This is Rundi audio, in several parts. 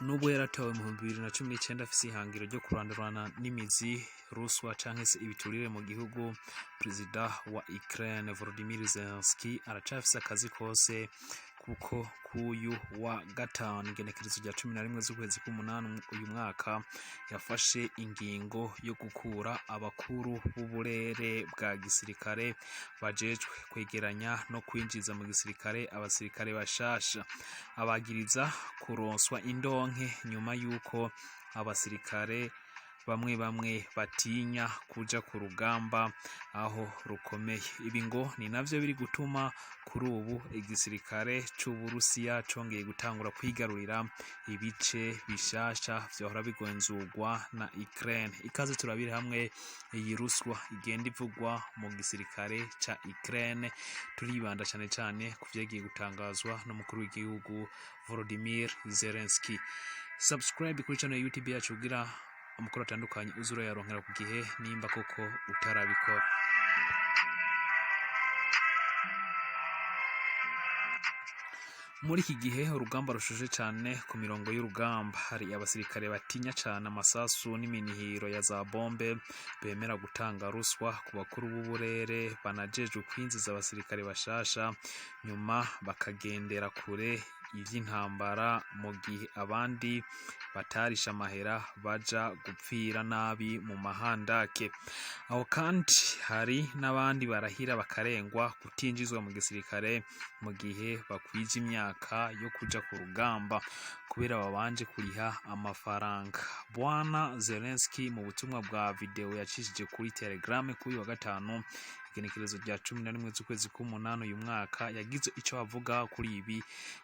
Nubwo yaratowe mu 2019 afise ihangiro ryo kurandurana n'imizi ruswa canke se ibiturire mu gihugu, perezida wa Ukraine Volodymyr Zelensky aracafise akazi kose, kuko kuyu wa gatanu, igenekerezo rya 11 z'ukwezi k'umunani uyu mwaka, yafashe ingingo yo gukura abakuru b'uburere bwa gisirikare bajejwe kwegeranya no kwinjiza mu gisirikare abasirikare bashasha, abagiriza kuronswa indonke nyuma y'uko abasirikare bamwe bamwe batinya kuja ku rugamba aho rukomeye. Ibi ngo ni navyo biri gutuma kuri ubu igisirikare c'Uburusiya congeye gutangura kwigarurira ibice bishasha vyahora bigenzurwa na Ukraine. Ikaze turabire hamwe iyi ruswa igenda ivugwa mu gisirikare ca Ukraine. Turibanda cane cane ku vyagiye gutangazwa n'umukuru w'igihugu Volodymyr Zelensky. Subscribe kuri channel ya YouTube yacu kugira amakuru atandukanye uze urayaronkera ku gihe nimba koko utarabikora. Muri iki gihe urugamba rushushe cyane ku mirongo y'urugamba, hari abasirikare batinya cyane amasasu n'iminihiro ya za bombe, bemera gutanga ruswa ku bakuru b'uburere banajejwe kwinjiza abasirikare bashasha, nyuma bakagendera kure ivy'intambara, mu gihe abandi batarisha amahera baja gupfira nabi mu mahandake. Aho kandi hari n'abandi barahira bakarengwa kutinjizwa mu gisirikare mu gihe bakwije imyaka yo kuja ku rugamba kubera babanje kuriha amafaranga. Bwana Zelensky mu butumwa bwa video yacishije kuri Telegram kuri wa gatanu, igenekerezo rya 11 z'ukwezi k'umunani uyu mwaka, yagize ico avuga kuri ibi,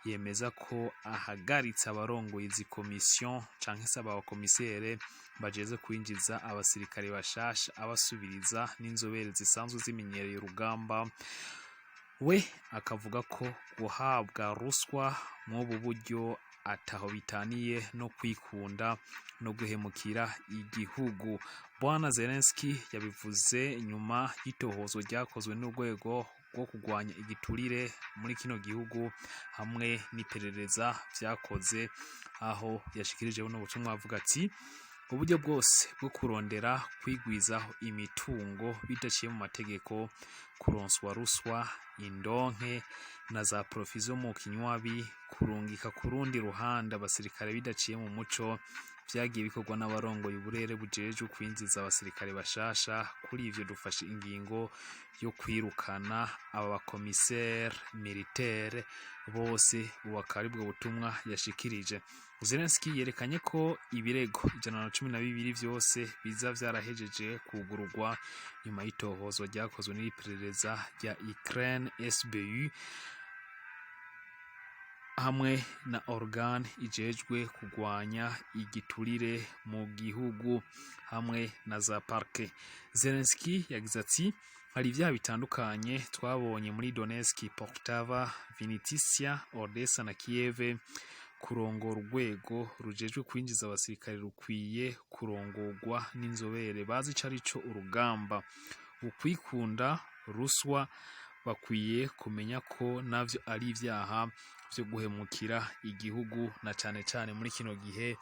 yemeza ko ahagaritse abarongoye izi komisiyo canke se abakomisere bajejwe kwinjiza abasirikare bashasha, abasubiriza n'inzobere zisanzwe zimenyereye urugamba. We akavuga ko guhabwa ruswa mw'ubu buryo ataho bitaniye no kwikunda no guhemukira igihugu. Bwana Zelensky yabivuze nyuma y'itohozo ryakozwe n'urwego rwo kurwanya igiturire muri kino gihugu hamwe n'iperereza vyakoze, aho yashikirije buno butumwa avuga ati: "Uburyo bwose bwo kurondera kwigwizaho imitungo bidaciye mu mategeko, kuronswa ruswa, indonke na za profit zo mu kinywabi, kurungika ku rundi ruhande abasirikare bidaciye mu muco, vyagiye bikorwa n'abarongoye uburere bujejwe kwinjiza abasirikare bashasha. Kuri ivyo dufashe ingingo yo kwirukana aba bakomisere militaire bose." Ubu akaba aribwo butumwa yashikirije. Zelensky yerekanye ko ibirego 112 vyose biza vyarahejeje kugururwa nyuma y'itohozwa ryakozwe n'iperereza rya Ukraine SBU hamwe na organe ijejwe kugwanya igiturire mu gihugu hamwe na za parquet. Zelensky yagize ati: "Hari ibyaha bitandukanye twabonye muri Donetsk, Poltava, Vinnytsia, Odessa na Kiev. Kurongora urwego rujejwe kwinjiza abasirikare rukwiye kurongorwa n'inzobere bazi ico arico urugamba. Ukwikunda, ruswa, bakwiye kumenya ko navyo ari ivyaha vyo guhemukira igihugu, na cane cane muri kino gihe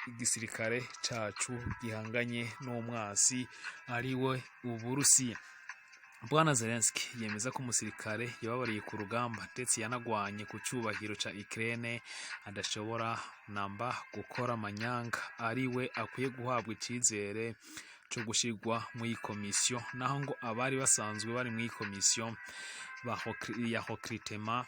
igisirikare cacu gihanganye n'umwasi ariwe Uburusiya." Bwana Zelensky yemeza ko umusirikare yababariye ku rugamba ndetse yanagwanye ku cyubahiro ca Ukraine adashobora namba gukora amanyanga, ariwe akwiye guhabwa icizere co gushirwa mw'iyi komisiyo, naho ngo abari basanzwe bari mw'iyi komisiyo ya recrutement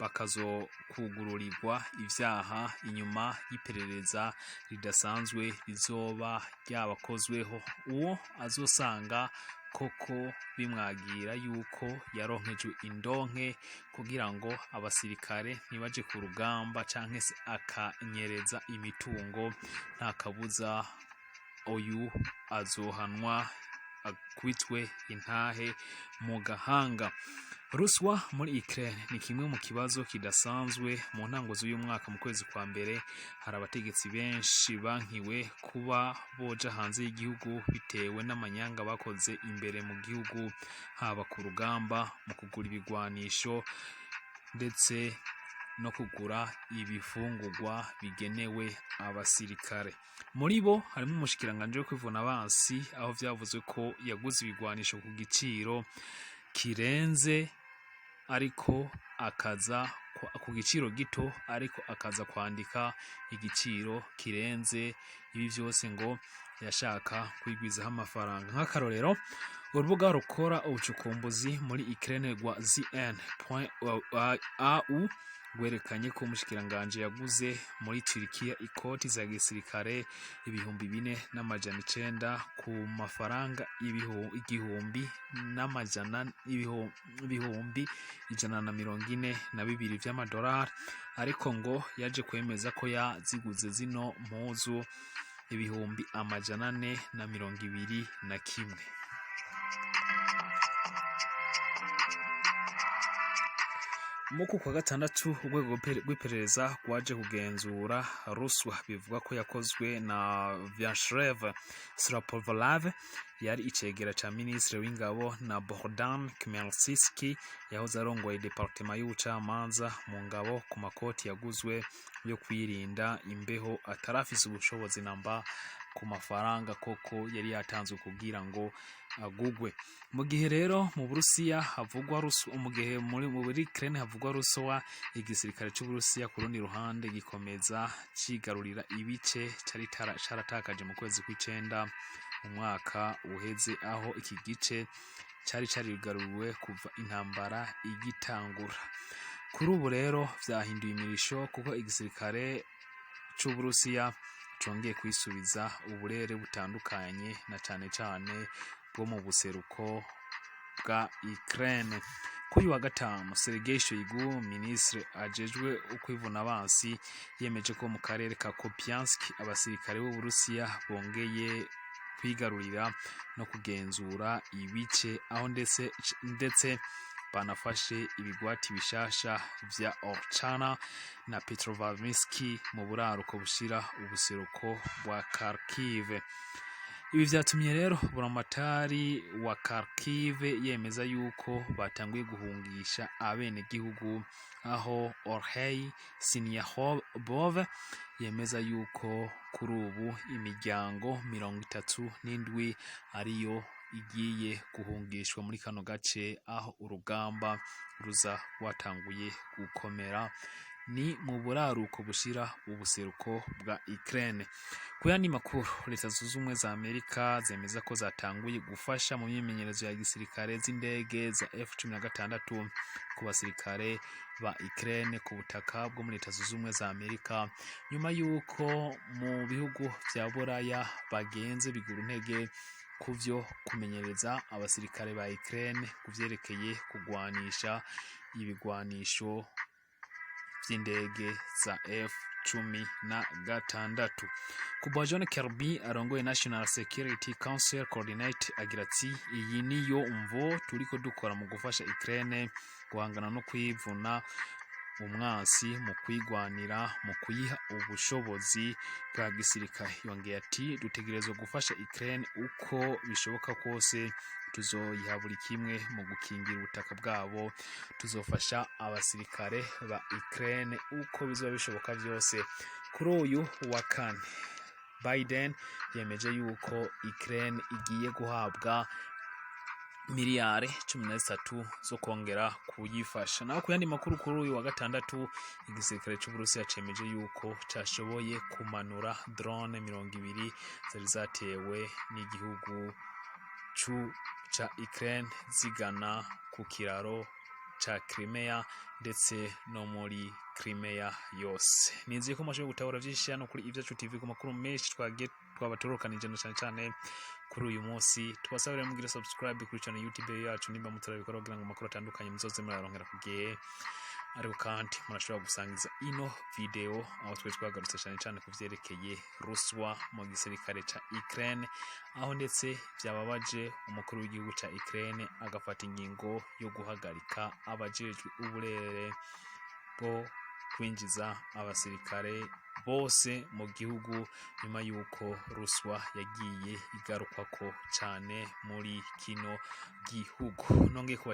bakazokugururirwa ivyaha inyuma y'iperereza ridasanzwe rizoba ryabakozweho. Uwo azosanga koko bimwagira yuko yaronkejwe indonke kugira ngo abasirikare ntibaje ku rugamba canke se akanyereza imitungo, nta kabuza uyu azohanwa akubitwe intahe mu gahanga. Ruswa muri Ukraine ni kimwe mu kibazo kidasanzwe. Mu ntango z'uyu mwaka, mu kwezi kwa mbere, hari abategetsi benshi bankiwe kuba boja hanze y'igihugu bitewe n'amanyanga bakoze imbere mu gihugu, haba ku rugamba, mu kugura ibigwanisho ndetse no kugura ibifungurwa bigenewe abasirikare. Muri bo harimo umushikiranganji wo kwivuna abansi, aho vyavuzwe ko yaguze ibigwanisho ku giciro kirenze, ariko akaza ku giciro gito, ariko akaza kwandika igiciro kirenze. Ibi vyose ngo yashaka kwigwizaho amafaranga. Nk'akarorero, urubuga rukora ubucukumbuzi muri Ukraine rwa ZN.au rwerekanye ko umushikiranganji yaguze muri Turikiya ikoti za gisirikare 4900 ku mafaranga igihumbi n'amajana 142,000 vy'amadolari, ariko ngo yaje kwemeza ko yaziguze zino mpuzu 421,000. Muku kwa gatandatu, urwego rw'iperereza rwaje kugenzura ruswa bivugwa ko yakozwe na Vyacheslav Srapovlav, yari icegera ca minisitiri w'ingabo, na Bohdan Khmelnytsky, yahoze arongoye departema y'ubucamanza mu ngabo, ku makoti yaguzwe yo kwirinda imbeho atarafise ubushobozi namba ku mafaranga koko yari yatanzwe kugira ngo agugwe. Mu gihe rero mu Burusiya havugwa ruswa, mu gihe muri Ukraine havugwa ruswa, igisirikare c'Uburusiya ku rundi ruhande gikomeza cigarurira ibice cari caratakaje mu kwezi kw'icenda umwaka uheze, aho iki gice cari carigaruriwe kuva intambara igitangura. Kuri ubu rero vyahinduye imirisho, kuko igisirikare c'Uburusiya congeye kwisubiza uburere butandukanye, na cane cane bwo mu buseruko bwa Ukraine. Kuri uyu wa gatanu, Sergei Shoigu, minisitiri ajejwe ukwivuna abansi, yemeje ko mu karere ka Kupiansk abasirikare b'Uburusiya bongeye kwigarurira no kugenzura ibice, aho ndetse banafashe ibigwati bishasha vya Orchana na Petrovavinsky mu buraruko bushira ubuseruko bwa Kharkiv. Ibi vyatumye rero buramatari wa Kharkiv yemeza yuko batanguye guhungisha abenegihugu, aho Orhei Sinyahobov yemeza yuko kuri ubu imiryango 37 ariyo igiye guhungishwa muri kano gace, aho urugamba ruza rwatanguye gukomera. Ni mu buraruko bushira ubuseruko bwa Ukraine. Ku yandi makuru, Leta Zunze Ubumwe za Amerika zemeza ko zatanguye gufasha mu myimenyerezo ya gisirikare z'indege za F-16 ku basirikare ba Ukraine ku butaka bwo muri Leta Zunze Ubumwe za Amerika, nyuma y'uko mu bihugu vya Buraya bagenze bigura intege kuvyo kumenyereza abasirikare ba Ukraine kuvyerekeye kugwanisha ibigwanisho vy'indege za F-16. Kubwa John Kirby arongoye National Security Council Coordinate, agira ati: "Iyi niyo mvo turiko dukora mu gufasha Ukraine guhangana no kwivuna umwansi mu kwigwanira, mu kuyiha ubushobozi bwa gisirikare." Yongeye ati: "Dutegerezwa gufasha Ukraine uko bishoboka kose, tuzoyiha buri kimwe mu gukingira ubutaka bwabo, tuzofasha abasirikare ba Ukraine uko bizoba bishoboka vyose." Kuri uyu wa kane, Biden yemeje yuko Ukraine igiye guhabwa miliyari 13 zo kongera kuyifasha. Naho ku yandi makuru, kuri uyu wa gatandatu, igisirikare c'Uburusiya cemeje yuko cashoboye kumanura drone 20 zari zatewe n'igihugu ca Ukraine zigana ku kiraro ca Crimea ndetse no muri Crimea yose. Nizeye ko mwashoboye gutahura vyinshi hano kuri Ivyacu TV ku makuru menshi twagiye twabaturukanije, na cane cane kuri uyu munsi. Tubasabire mugire subscribe kuri channel YouTube yacu nimba mutarabikora, kugira ngo amakuru atandukanye muzoze murayaronkera ku gihe. Ariko kandi murashobora gusangiza ino video, aho twari twagarutse cyane cyane ku vyerekeye ruswa mu gisirikare ca Ukraine, aho ndetse vyababaje umukuru w'igihugu ca Ukraine agafata ingingo yo guhagarika abajejwe uburere bwo kwinjiza abasirikare bose mu gihugu, nyuma y'uko ruswa yagiye igarukwako cane muri kino gihugu. Nongeye kubashimira.